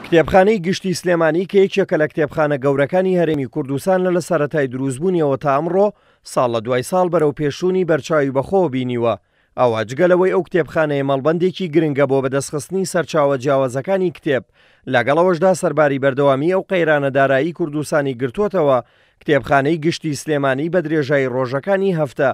کتێبخانەی گشتی سلێمانی کە یەکێکە لە کتێبخانە گەورەکانی هەرێمی کوردستان لە لە سەرەتای دروستبوونیەوە تا ئەمڕۆ ساڵ لە دوای ساڵ بەرەو پێشچوونی بەرچاوی بەخۆوە بینیوە، ئەوە جگە لەوەی ئەو کتێبخانەیە مەڵبەندێکی گرنگە بۆ بەدەستخستنی سەرچاوە جیاوازەکانی کتێب، لەگەڵ ئەوەشدا سەرباری بەردەوامی ئەو قەیرانە دارایی کوردستانی گرتووەتەوە، کتێبخانەی گشتی سلێمانی بە درێژایی ڕۆژەکانی هەفتە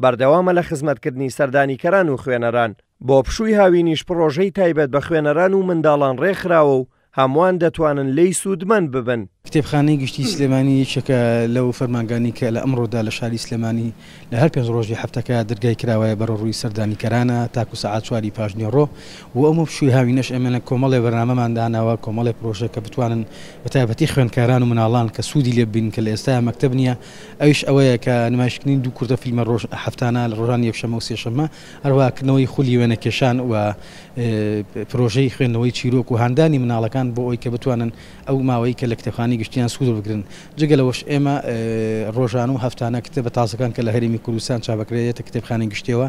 بەردەوامە لە خزمەتکردنی سەردانیکەران و خوێنەران. بۆ پشووی هاوینیش پڕۆژەی تایبەت بە خوێنەران و منداڵان ڕێکخراوە و هەمووان دەتوانن لێی سوودمەند ببن. کتێبخانەی گشتی سلێمانی یەکێکە لەو فەرمانگانەی کە لە ئەمڕۆدا لە شاری سلێمانی لە هەر پێنج ڕۆژی هەفتەکە دەرگای کراوەیە بەرەو ڕووی سەردانیکەرانە تاکو سەعات چواری پاشنیوەڕۆ و ئەم پشووی هاوینەش ئێمە کۆمەڵێ بەرنامەمان داناوە کۆمەڵێ پرۆژە کە بتوانن بە تایبەتی خوێندکاران و مناڵان کە سوودی لێ ببینن کە لە ئێستایا مەکتەب نییە ئەویش ئەوەیە کە نمایشکردنی دوو کورتە فیلمە ڕۆژ هەفتانە لە ڕۆژانی یەکشەممە و سێشەممە هەروەها کردنەوەی خولی وێنەکێشان و پرۆژەی خوێندنەوەی چیرۆک و هاندانی مناڵەکان بۆ ئەوەی کە بتوانن ئەو ماوەی کە لە کتێبخانەی گشتیان سوود وەربگرن. جگە لەوەش ئێمە ڕۆژانە و هەفتانە کتێبە تازەکان کە لە هەرێمی کوردستان چاپەکرێت یەتە کتێبخانەی گشتیەوە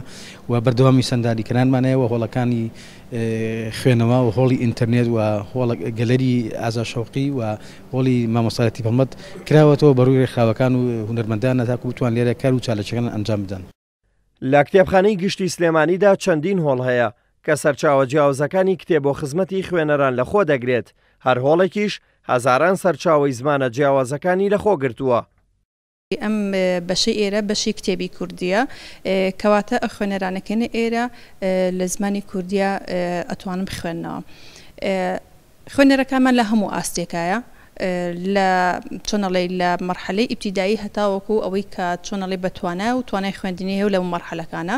و بەردەوامی سەنداریکەرانمان هەیە و هۆڵەکانی خوێنەوە و هۆڵی ئینتەرنێت و هۆڵ گەلەری ئازا شەوقی و هۆڵی مامۆستا لەتیف هەڵمەت کراوەتەوە بەڕووی ڕێکخراوەکان و هونەرمەندانە تاکو بتوان لێرە کار و چالاکیەکان ئەنجام بدەن. لە کتێبخانەی گشتی سلێمانیدا چەندین هۆڵ هەیە کە سەرچاوە جیاوزەکانی کتێب بۆ خزمەتی خوێنەران لەخۆ دەگرێت، هەر هۆڵێکیش هەزاران سەرچاوەی زمانە جیاوازەکانی لەخۆ گرتووە. ئەم بەشەی ئێرە بەشی کتێبی کوردییە، کەواتە ئەو خوێنەرانە کە نە ئێرە لە زمانی کوردییە ئەتوانن بخوێننەوە. خوێنەرەکانمان لە هەموو ئاستێکایە لە چۆن ئەڵێی لە مەرحەلەی ئیبتیدایی هەتاوەکو ئەوەی کە چۆن ئەڵێی بە توانایە و توانای خوێندنی هەیە و لەو مەرحەلەکانە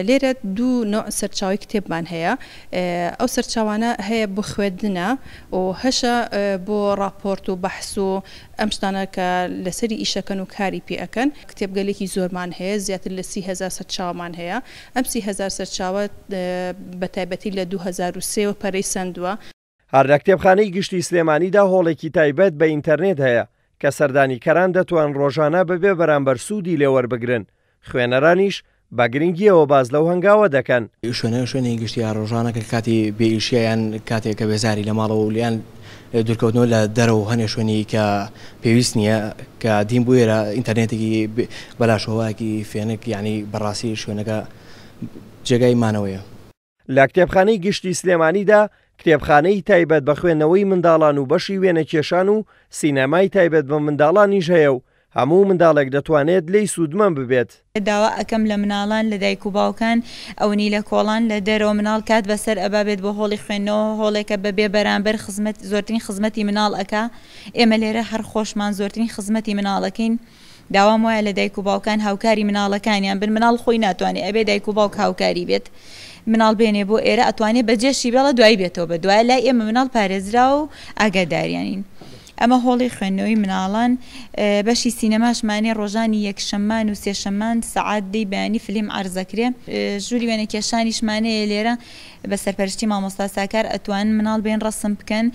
لێرە دوو نوع سەرچاوەی کتێبمان هەیە ئەو سەرچاوانە هەیە بۆ خوێندنە و هەشە بۆ ڕاپۆرت و بەحس و ئەم شتانە کە لەسەری ئیشەکەن و کاری پێ ئەکەن. کتێبگەلێکی زۆرمان هەیە زیاتر لە 30هەزار سەرچاوەمان هەیە ئەم 30هەزار سەرچاوە بە تایبەتی لە 2003 وە پەرەی سەندووە. هەر لە کتێبخانەی گشتی سلێمانیدا هۆڵێکی تایبەت بە ئینتەرنێت هەیە کە سەردانیکەران دەتوان ڕۆژانە بەبێ بەرامبەر سوودی لێ وەربگرن، خوێنەرانیش بە گرنگییەوە باس لەو هەنگاوە دەکەن. شوێنە شوێنی گشتیە ڕۆژانە کە کاتی بێ ئیشیە یان کاتێک کە بێزاری لە ماڵەوە و یان دوورکەوتنەوە لە دەرەوە هەنێ شوێنی کە پێویست نییە کە دین بۆ ئێرە ئینتەرنێتێکی بەلاش هەوایەکی فێنک یانی بەڕاستی شوێنەکە جێگای مانەوەیە. لە کتێبخانەی گشتی سلێمانیدا کتێبخانەی تایبەت بە خوێندنەوەی منداڵان و بەشی وێنەکێشان و سینەمای تایبەت بە منداڵانیش هەیە و هەموو منداڵێک دەتوانێت لێی سوودمەند ببێت. داوا ئەکەم لە مناڵان لە دایک و باوکان ئەونی لە کۆڵان لە دەرەوە مناڵ کات بەسەر ئەبا بێت بۆ هۆڵی خوێندنەوە هۆڵێکە بە بێ بەرامبەر خزمەت زۆرترین خزمەتی مناڵ ئەکا ئێمە لێرە هەر خۆشمان زۆرترین خزمەتی مناڵەکەین داوام وایە لە دایک و باوکان هاوکاری مناڵەکانیان بن مناڵ خۆی ناتوانێ ئەبێ دایک و باوک هاوکاری بێت مناڵ بێنێ بۆ ئێرە ئەتوانێ بەجێشی بێڵە دوایی بێتەوە بە دوای لای ئێمە مناڵ پارێزراوە و ئاگاداریانین. ئەمە هۆڵی خوێندنەوەی مناڵان بەشی سینەماشمانەیە ڕۆژانی یەکشەممان و سێشەممان سەعات دەی بەیانی فلیم عەرزەکرێ ژووری وێنەکێشانیشمانەیە لێرە بە سەرپەرشتی مامۆستا ساکار ئەتوانن مناڵ بێن ڕەسم بکەن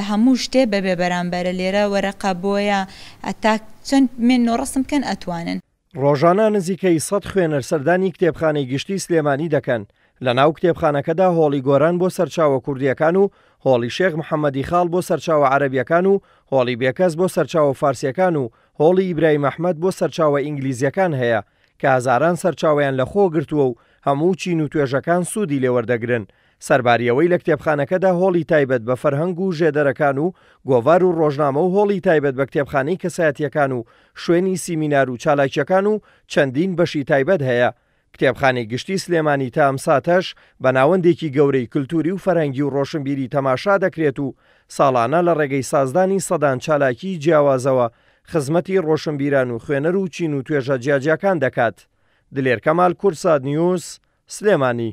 هەموو شتێ بەبێ بەرامبەرە لێرە وەرەقە بۆیە هەتا چەند بمێنن و ڕەسم بکەن ئەتوانن. ڕۆژانە نزیکەی سەد خوێنەر سەردانی کتێبخانەی گشتی سلێمانی دەکەن، لەناو کتێبخانەکەدا هۆڵی گۆران بۆ سەرچاوە کوردییەکان و هۆڵی شێخ محەمەدی خاڵ بۆ سەرچاوە عەرەبییەکان و هۆڵی بێکەس بۆ سەرچاوە فارسییەکان و هۆڵی ئیبراهیم ئەحمەد بۆ سەرچاوە ئینگلیزییەکان هەیە کە هەزاران سەرچاوەیان لەخۆ گرتووە و هەموو چین و توێژەکان سوودی لێوەردەگرن سەرباری ئەوەی لە کتێبخانەکەدا هۆڵی تایبەت بە فەرهەنگ و ژێدەرەکان و گۆڤار و ڕۆژنامە و هۆڵی تایبەت بە کتێبخانەی کەسایەتییەکان و شوێنی سیمینار و چالاکییەکان و چەندین بەشی تایبەت هەیە. کتێبخانەی گشتی سلێمانی تا ئەم ساتەش بە ناوەندێکی گەورەی کلتوری و فەرهەنگی و ڕۆشنبیری تەماشا دەکرێت و ساڵانە لە ڕێگەی سازدانی سەدان چالاکیی جیاوازەوە خزمەتی ڕۆشنبیران و خوێنەر و چین و توێژە جیاجیاکان دەکات. دلێر کەمال، کوردسات نیوز، سلێمانی.